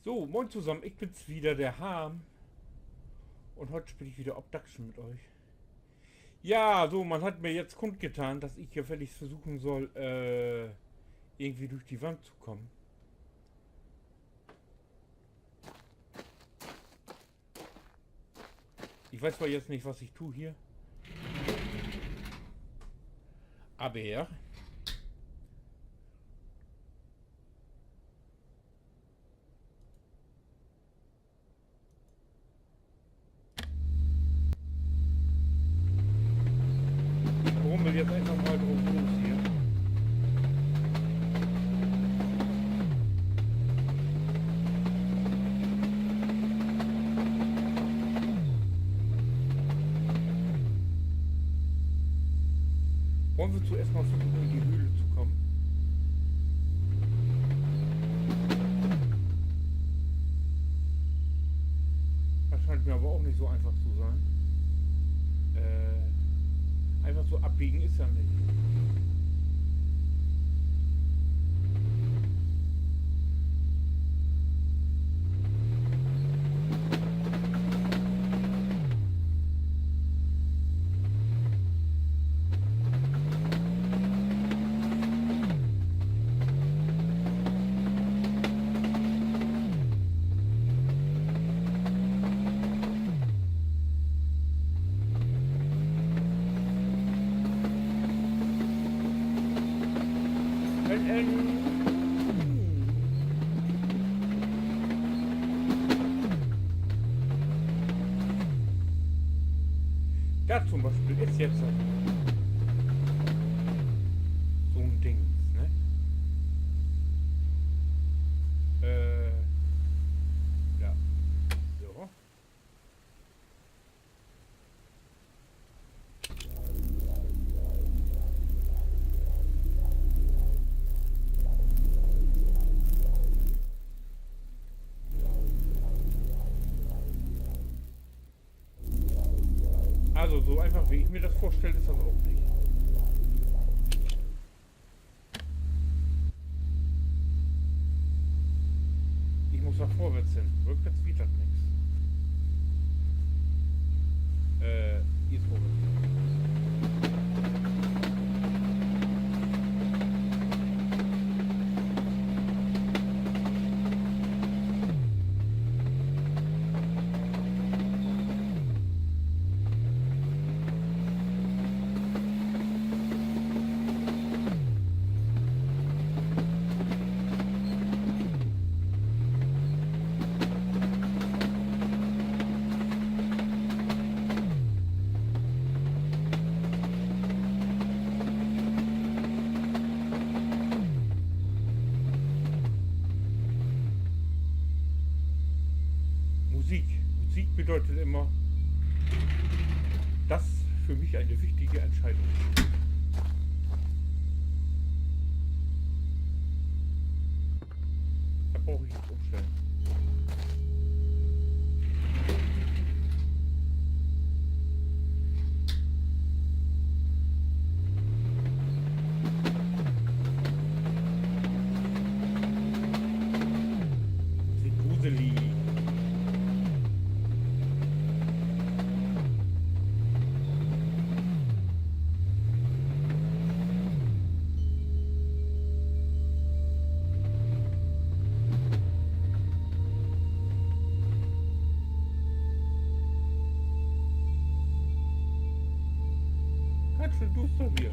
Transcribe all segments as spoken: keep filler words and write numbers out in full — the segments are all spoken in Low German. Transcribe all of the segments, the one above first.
So, moin zusammen, ik bin's wieder, de Harm. Un heut speel ik wieder Obduction mit euch. Ja, so, man hat mir jetzt kundgetan, dat ik gefälligst versuchen soll, äh, irgendwie dörch de Wand to kamen. Ik weet zwar jetzt nich, wat ik do hier. Aver ik brummel jetzt eenfach mal drop los hier. Wollen wi toeerst mal versuchen, in de Höhle to kamen? Dat schient mi aver ok nich so eenfach to ween. Äh, eenfach so afbiegen is dat nich. Dat to'n Bispeel is jetzt so'n Dings, ne? Äh, ja. So. Also, so eenfach, wie ik mi dat vörstell, is dat ok nich. Ik mutt dor vörwärts hen. Rückwärts gifft dat nix. Äh, hier is vörwärts. Musik. Musik bedeutet immer, das ist für mich eine wichtige Entscheidung. Da brauch ik nix umstellen. Sieht gruselig. Ganz schön düster hier.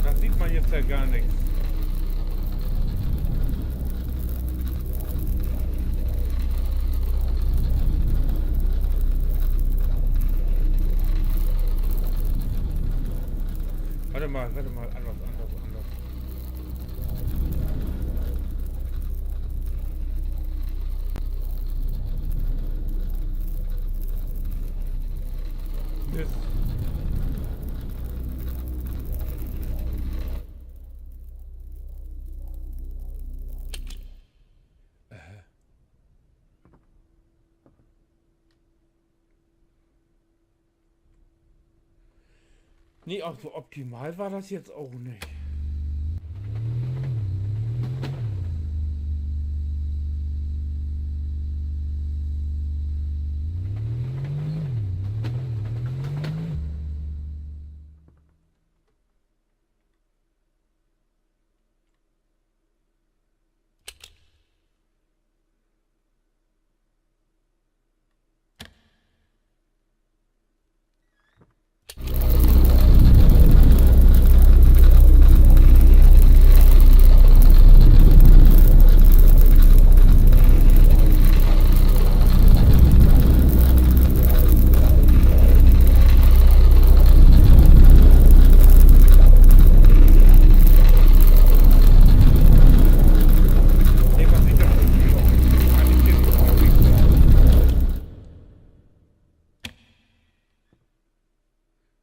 Da sieht man jetzt ja gar nichts. Warte mal, warte mal, anders, anders, anders. Nee, ach, so optimal war dat jetzt ok nich.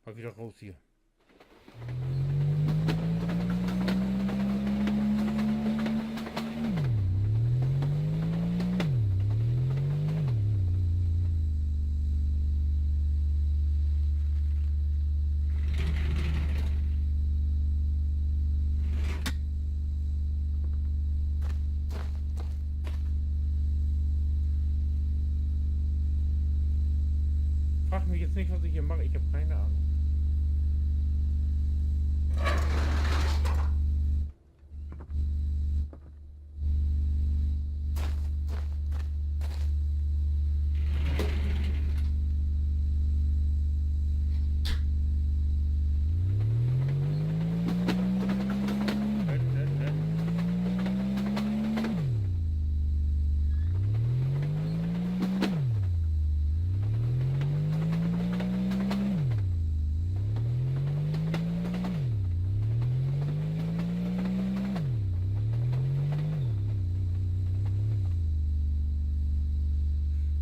Mal wieder raus hier. Fraag mi jetzt nich, wat ik hier maak. Ik hebb keen Ahnung.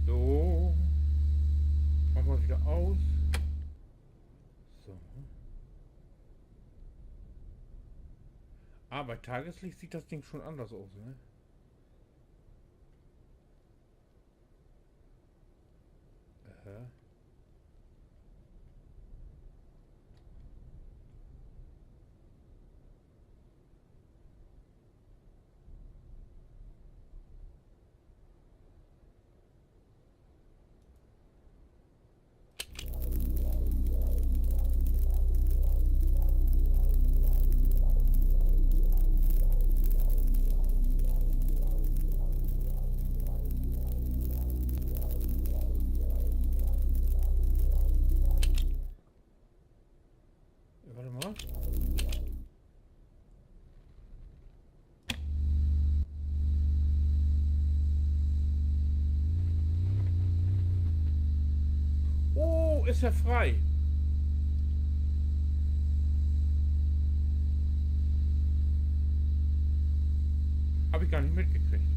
So. Maak mal wieder aus. So. Ah, bi Tageslicht süht dat Ding schon anners ut, ne? Aha. Wart mal. Oh, is ja frei. Hab ik gor nich mitgekregen.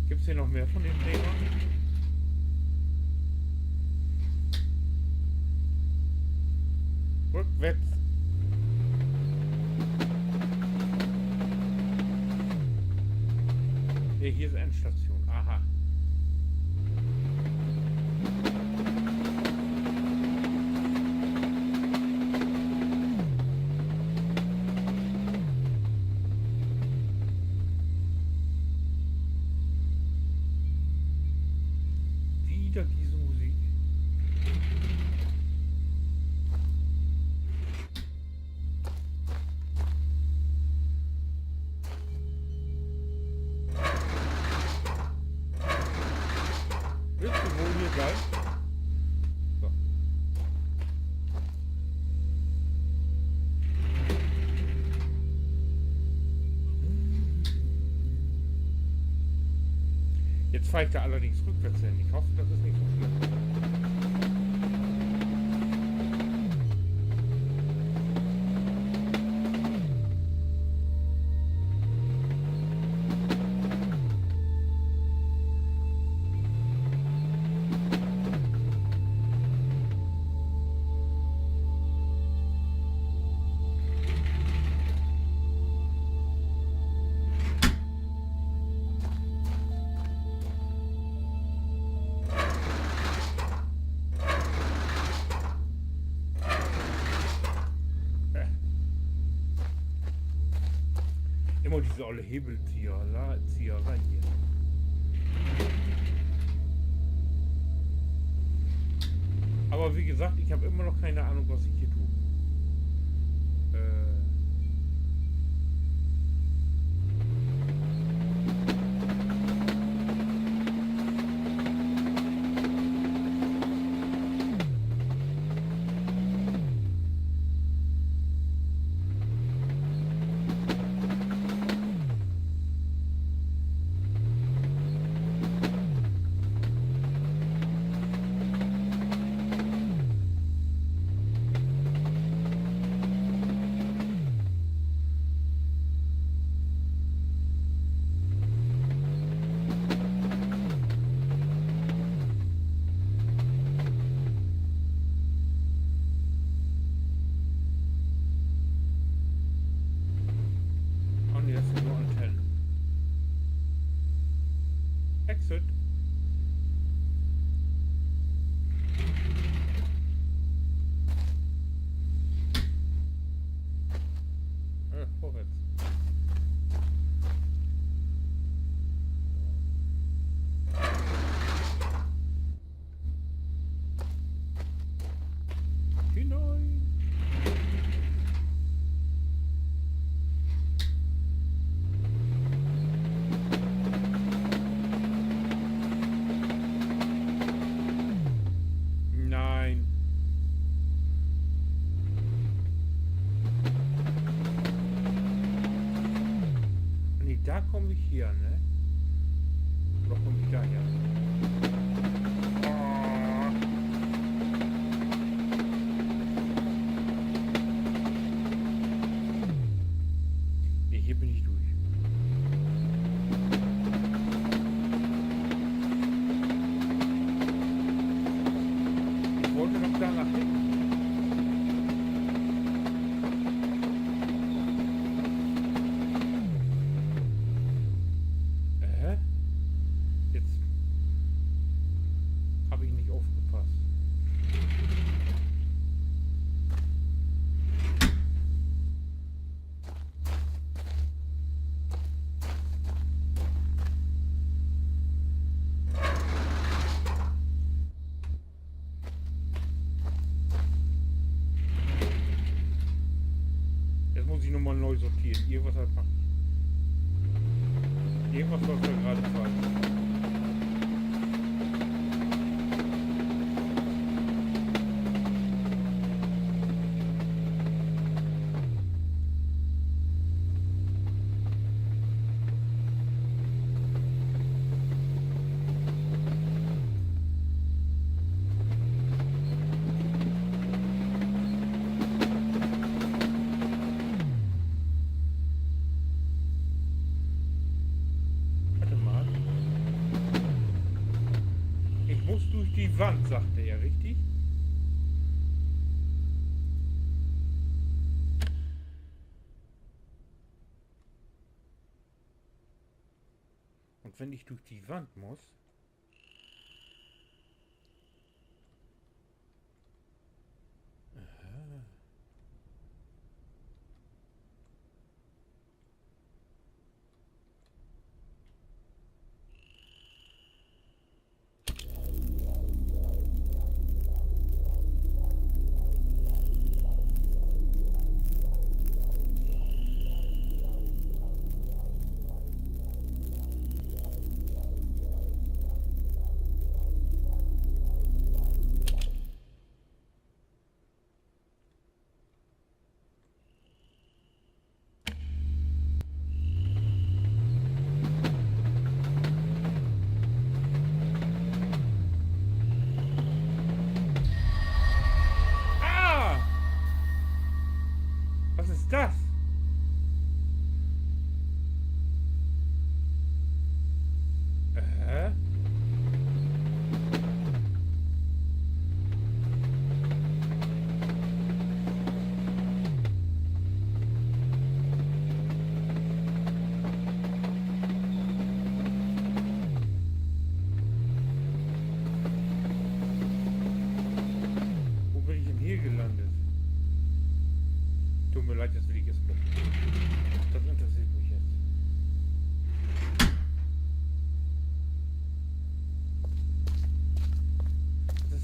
Gifft dat hier noch mehr von de Dinger? Rückwärts. Nee, hier is Endstation. Aha. Wieder diese Musik. Bist du wohl hier gleich? So. Fahr ich da allerdings rückwärts hin. Ich hoffe, das ist nicht so schlimm. Immer diese olle Hebelzieherei hier. Aber wie gesagt, ich hab immer noch keine Ahnung, was ich hier tu. Äh. Oh nee, das sind nur Antennen. Exit. Äh, vorwärts. Hinein. Nein. Nee, da komm ich her, ne? Oder komm ich da her? Ah. Nee, hier bin ich durch. Ich wollte doch da nach hinten. Äh? Jetzt hab ich nicht aufgepasst. Jetzt muss ich nochmal neu sortieren. Irgendwas hat, irgendwas läuft da gerade falsch. Warte mal. Ich muss durch die Wand, sagte er, richtig? Und wenn ich durch die Wand muss? Aha.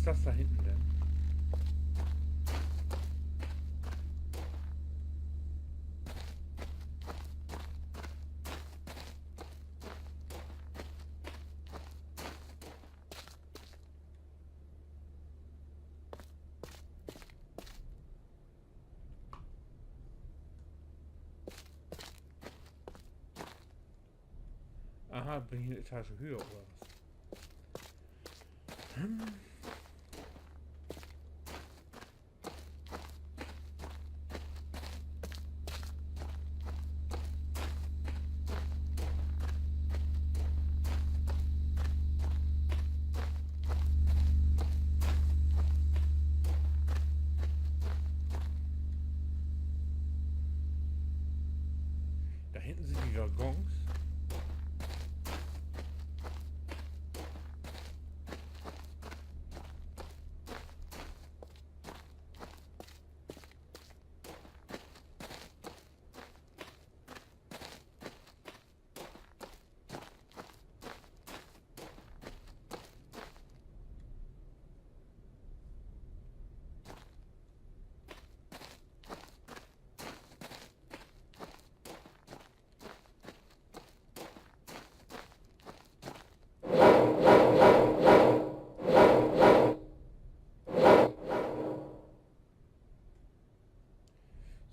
dat dor hinten denn? Aha, bün ik en Etage höger oder wat? Hm. Dor hinten sünd de Waggons.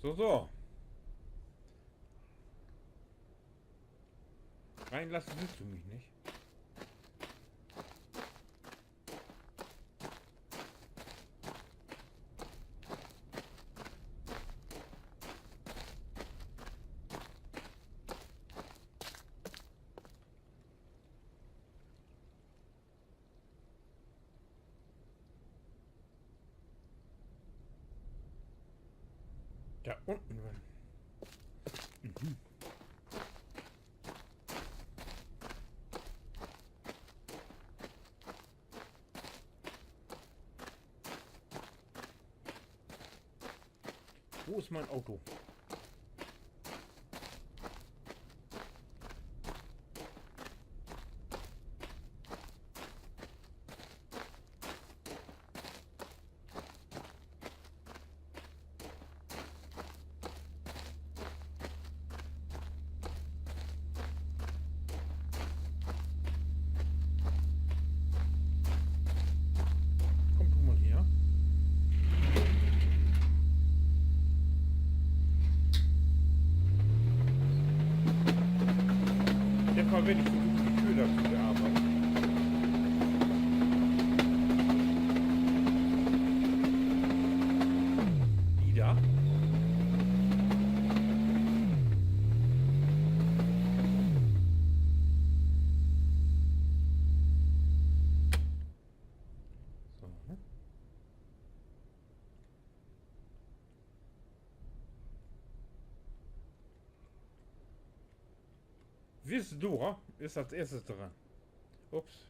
So, so. Reinlassen willst du mich nicht. Da unten. Mhm. Wo ist mein Auto? Komm du mal her. Jetzt mal, wenn ich versuche, die Tür dazu zu bearbeiten. Wieder. So. Wiss du, is dat eerste dran. Ups.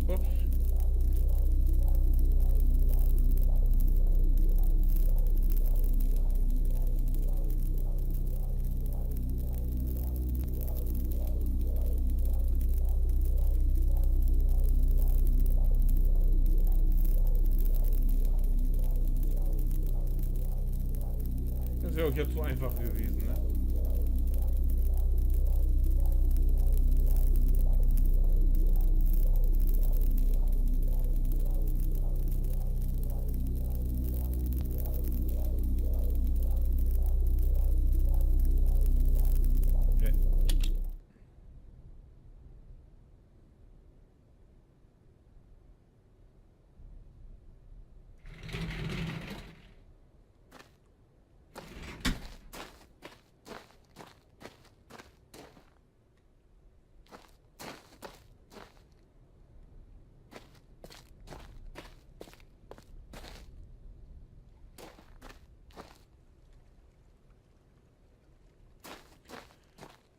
Ups. Dat weer ok jetzt so eenfach gewesen, ne?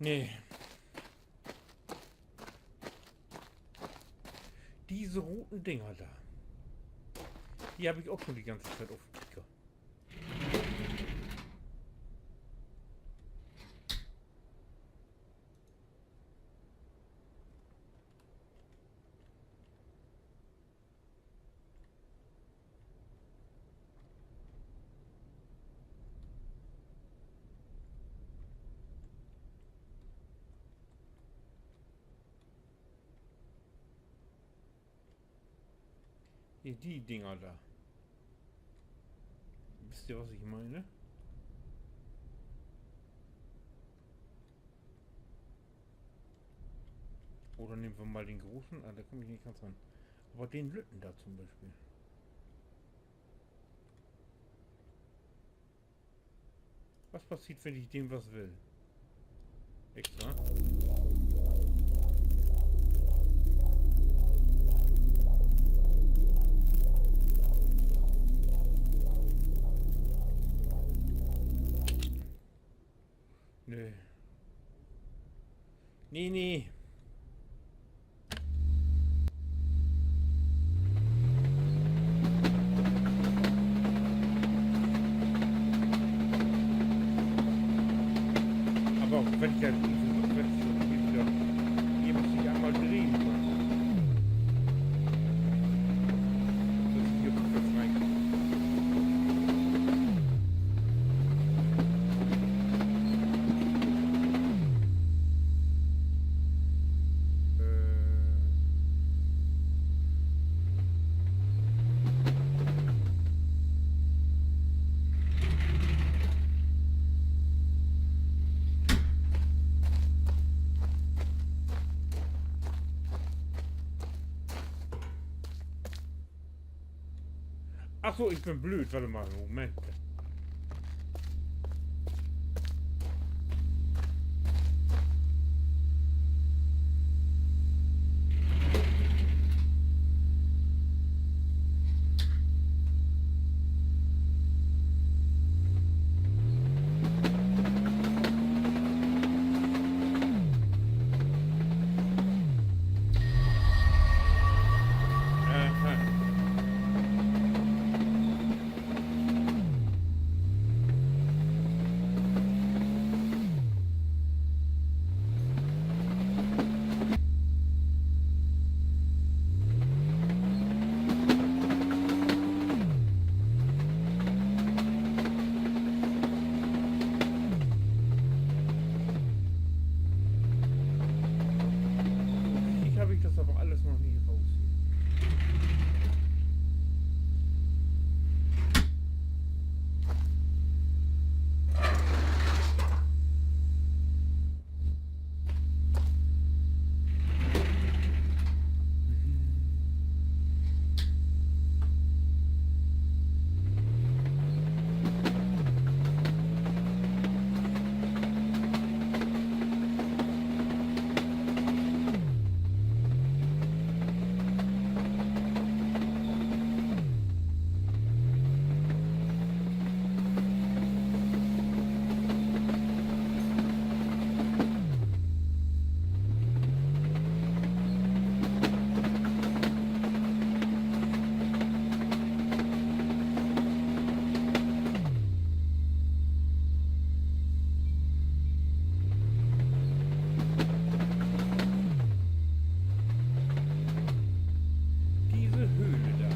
Nee. Disse roten Dinger dor. Die hab ik ok schon de ganze Tiet op Kieker. Hier, die Dinger da. Wisst ihr, was ich meine? Oder nehmen wir mal den großen. Ah, da komm ich nicht ganz ran. Aber den lütten da zum Beispiel. Was passiert, wenn ich dem was will? Extra. Nee. Nee, nee. Aber auch wenn ich ja, wenn ich ja, hier muss ich einmal drehen. Dass ich hier rückwärts reinkomme. Äh. Ach so, ik bün blööd. Wart mal, Moment. Aha. So richtig hab ik dat aver allens noch nich raus hier. Diese Höhle da.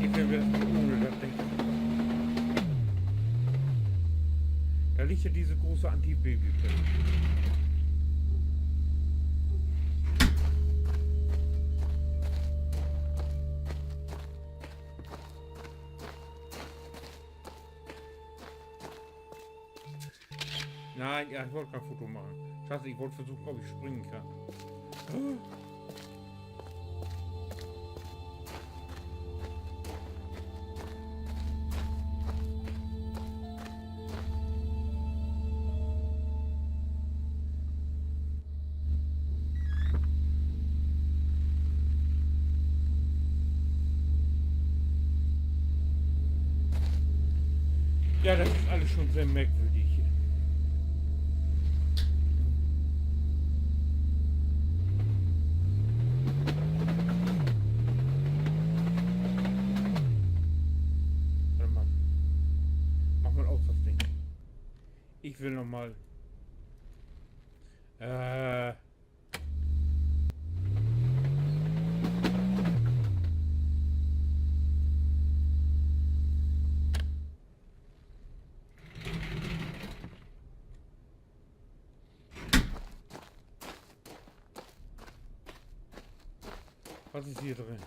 Ik will dat mal ohne dat Ding. Da liggt ja diese große Antibabypille. Nein, ja, ik wollt grad Foto maken. Schatz, ik wollt versuchen, of ik springen kann. Ja, das ist alles schon sehr merkwürdig. Warte mal. Mach mal aus, das Ding. Ich will noch mal. Äh. Was ist hier drin?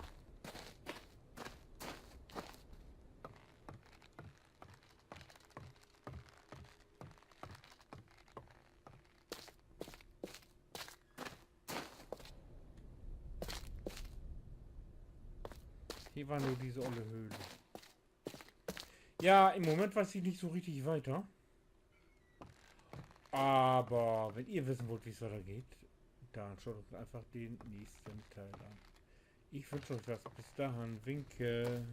Hier war nur diese olle Höhle. Ja, im Moment weiß ich nicht so richtig weiter. Aber wenn ihr wissen wollt, wie es weitergeht, dann schaut euch einfach den nächsten Teil an. Ich wünsche euch was. Bis dahin, winke.